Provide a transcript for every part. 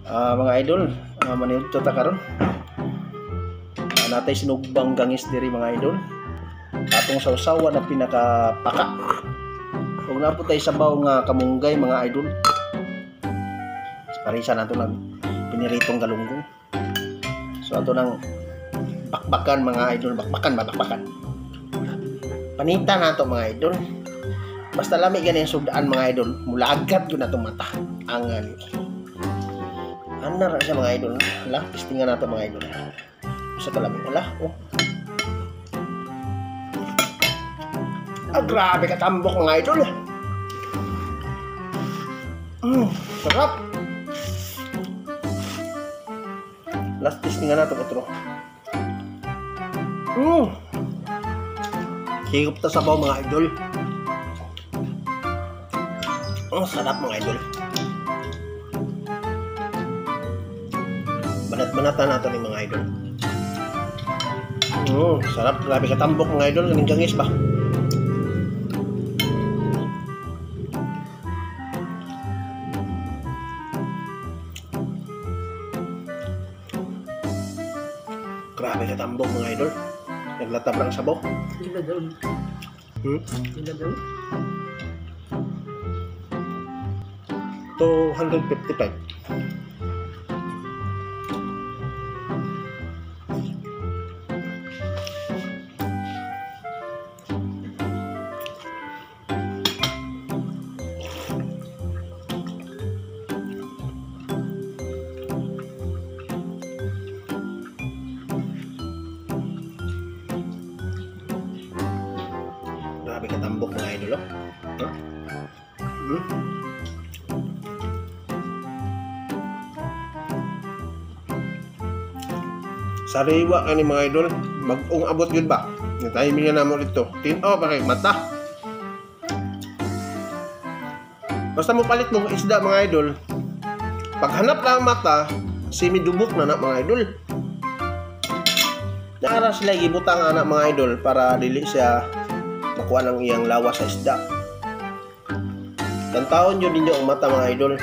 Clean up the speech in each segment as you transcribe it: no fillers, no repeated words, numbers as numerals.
Mga idol, maniud ta karon. Natay sinugbang gangis diri, mga idol. Atong sawsawan na pinakapaka. Ug naa po tay sabaw nga kamunggay, mga idol. Parisa nato lang piniritong galunggong. So ato nang bakbakan, mga idol, bakbakan ba, bakbakan. Panita nato, mga idol. Basta lami gani ang sugdaan, mga idol, mulagat gyud natong mata. Ang ana ra siya, mga idol. Hala, testingan nato, mga idol. Usa ka lami. Hala, oh. Ah, grabe ka tambok, mga idol. Sarap. Last testingan nato otro. Higop ta sabaw, mga idol. Ang sarap, mga idol. Banat-banatan nato ni, mga idol. Sarap, grabe ka tambok, mga idol, kaning gangis ba. Grabe ka tambok, mga idol. Naglatab lang sabaw. Pila daw? Hmm? Pila daw? 255. Grabe ka tambok, mga idol, oh. Huh? Hmm? Sariwa ani, mga idol, bag-ong abot yun ba? Na-timing na namo dito. Tin-o pa kay mata. Basta mo palit mong isda, mga idol. Paghanap lang ang mata, semi-dubok na na, mga idol. Naara sila gibutang ana, mga idol, para dili siya makuha ng iyang lawas sa isda. Tantawon yun ninyo ang mata, mga idol.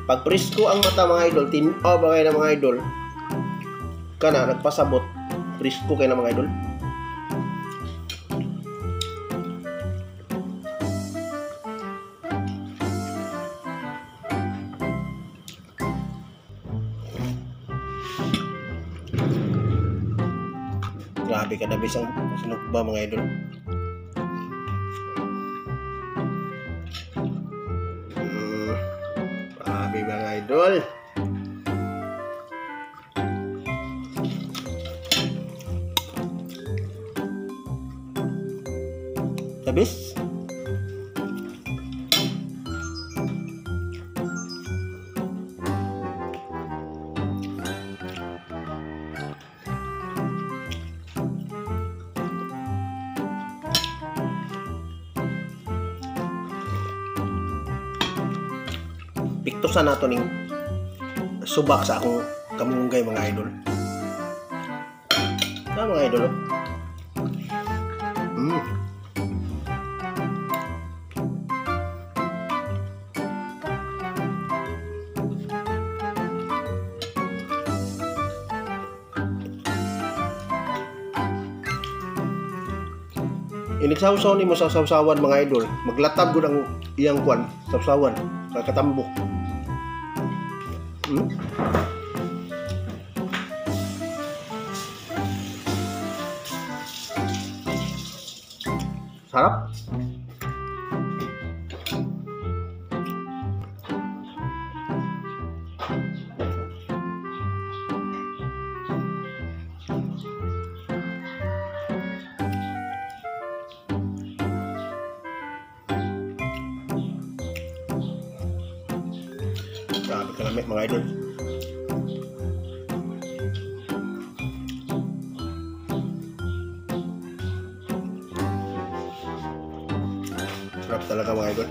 Pag presko ang mata, mga idol, tin-o pa kayo na, mga idol. Kana nagpasabot, presko kayo na, mga idol. Grabe ka na bisang sinugba, mga idol. Grabe, mga idol. Tabis. Piktusan nato ning subak sa akong kamunggay, mga idol. Na, mga idol, oh. Inigsawsaw nimo sa sawsawan, mga idol, maglatab gud ang iyang kwan, sawsawan, kakatambok. Sarap. Grabe kalami, mga idol. Sarap talaga, mga idol.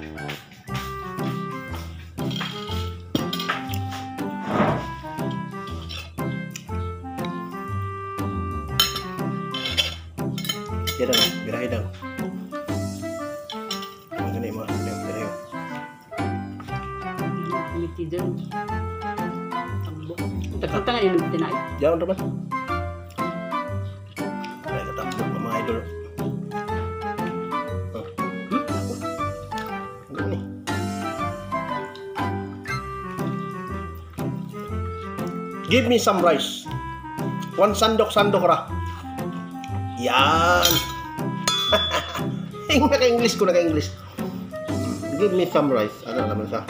Yan ang birahe daw. Mga ganun, mga birahe. Mitidan. Tagpunta nga yun tinay. Diyan naman. Ay, katambok ng mga idol. Oh. Ano ni? Give me some rice. One sandok sandok ra. Yan. Yung naka-English ko, naka-English. Give me some rice. Ano naman siya?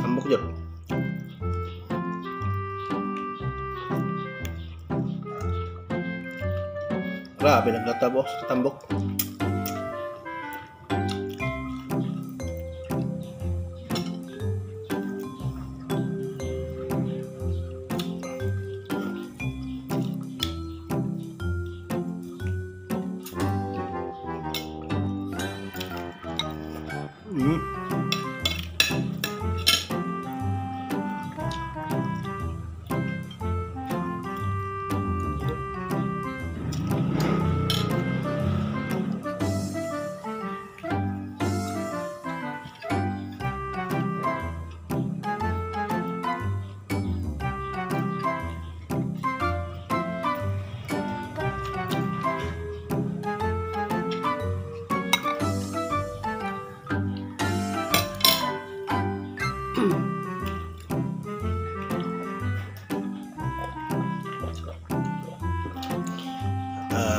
Tambok yun. Grabe, naglatabo sa tambok.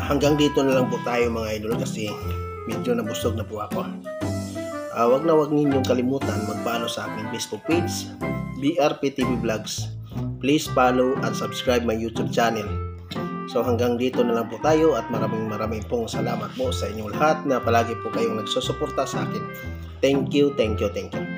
Hanggang dito na lang po tayo, mga idol, kasi medyo nabusog na po ako. Wag na wag ninyong kalimutan mag-follow sa aking Facebook page, BRP TV Vlogs. Please follow at subscribe my YouTube channel. So hanggang dito na lang po tayo at maraming maraming pong salamat po sa inyong lahat na palagi po kayong nagsusuporta sa akin. Thank you, thank you, thank you.